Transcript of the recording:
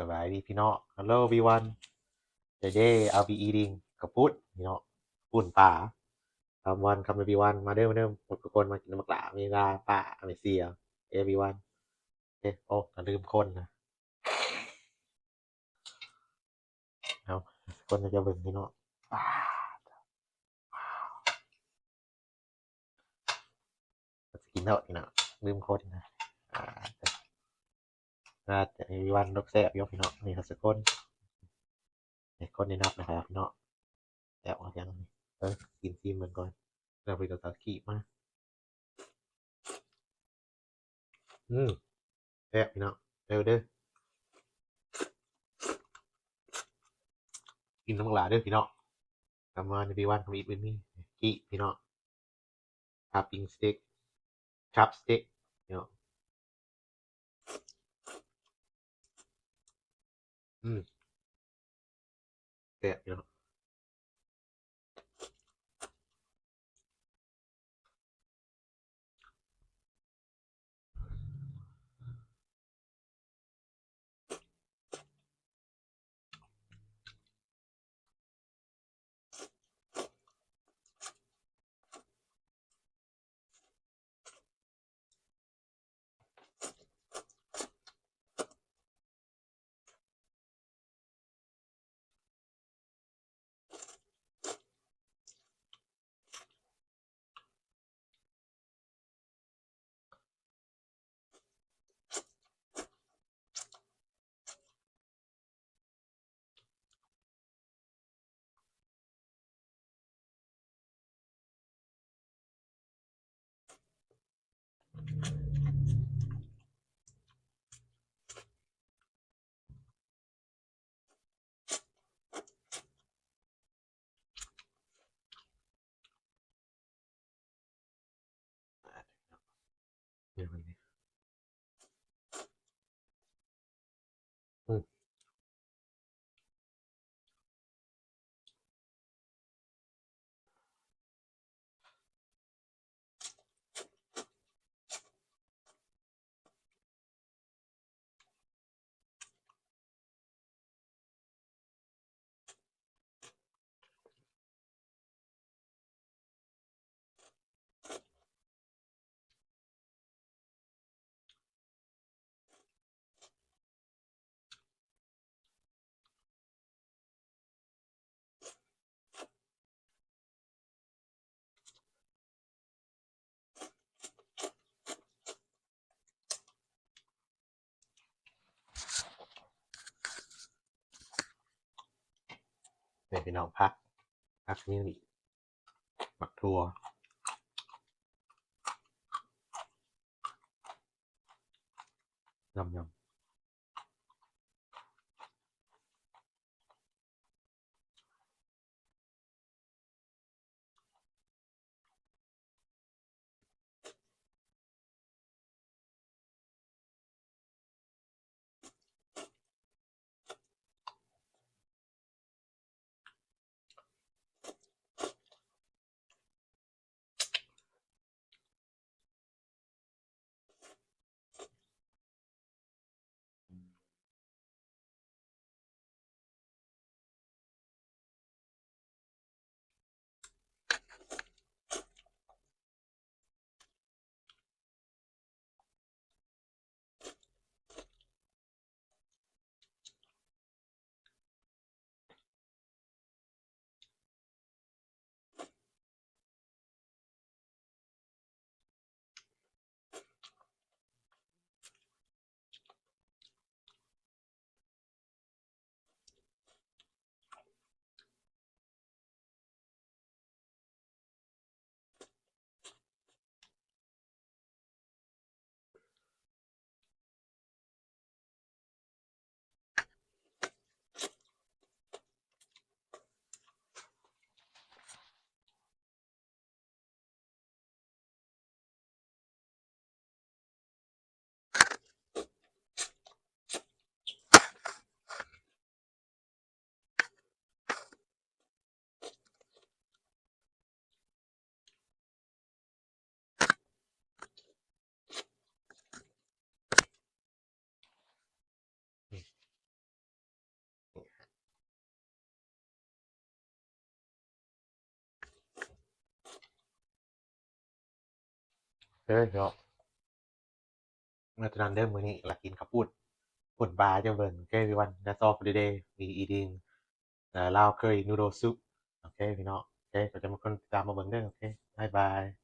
ສະບາຍດີພີ່ນ້ອງ Hello everyone. Today I'll be eating ເຂົ້າປຸ້ນພີ່ນ້ອງ ປຸ້ນປາ. Come on, come everyone. ມາເດີ ມາເດີ ໝົດທຸກຄົນ ມາກິນນຳບັກຫຼ້າ ມີລາ ປ້າ ອາເມເຊຍ everyone. ເອ ໂອ້ ກະລືມຄົນນະ. ເອົາ ຄົນໃຫ້ເຈົ້າເບິ່ງພີ່ນ້ອງ. ປາດ ກໍຊິກິນເນາະພີ່ນ້ອງ ລືມຄົນນະ. ອ່າ ໜ້າຈະມີວັນລົກແຊບຢູ່ພີ່ນ້ອງ. ນີ້ກໍສະຄົນ ໃຫ້ຄົນໄດ້ນັບນະຄັບພີ່ນ້ອງ. ແຊບເອົາຫຍັງນີ້ ເອີ ກິນຊີມເບິ່ງກ່ອນ. ແລ້ວເພິ່ນກໍຕັກກີບມາ. ອືມ ແຊບພີ່ນ້ອງ ເດີ ເດີ ກິນນຳບັກຫຼ້າເດີພີ່ນ້ອງ. Come on everyone, come eat with me. ກີບພີ່ນ້ອງ chopstick chopstick ພີ່ນ້ອງ. ອືມ ແຊບຢູ່ເນາະ. ນີ້ພີ່ນ້ອງ ຜັກ ຜັກມີຫຍັງອີກ ໝາກຖົ່ວ ຍຳໆ. ອ ເດີພີ່ນ້ອງ ເມື່ອເທົ່ານັ້ນເດີ ມື້ນີ້ລະກິນເຂົ້າປຸ້ນ ປຸ້ນປາໃຫ້ເຈົ້າເບິ່ງ ໂອເຄ everyone, that's all for today, me eating uh, Lao curry noodle soup, ໂອເຄພີ່ນ້ອງ ໂອເຄ ຂອບໃຈທຸກຄົນທີ່ຕິດຕາມມາເບິ່ງເດີ ໂອເຄ ບາຍບາຍ.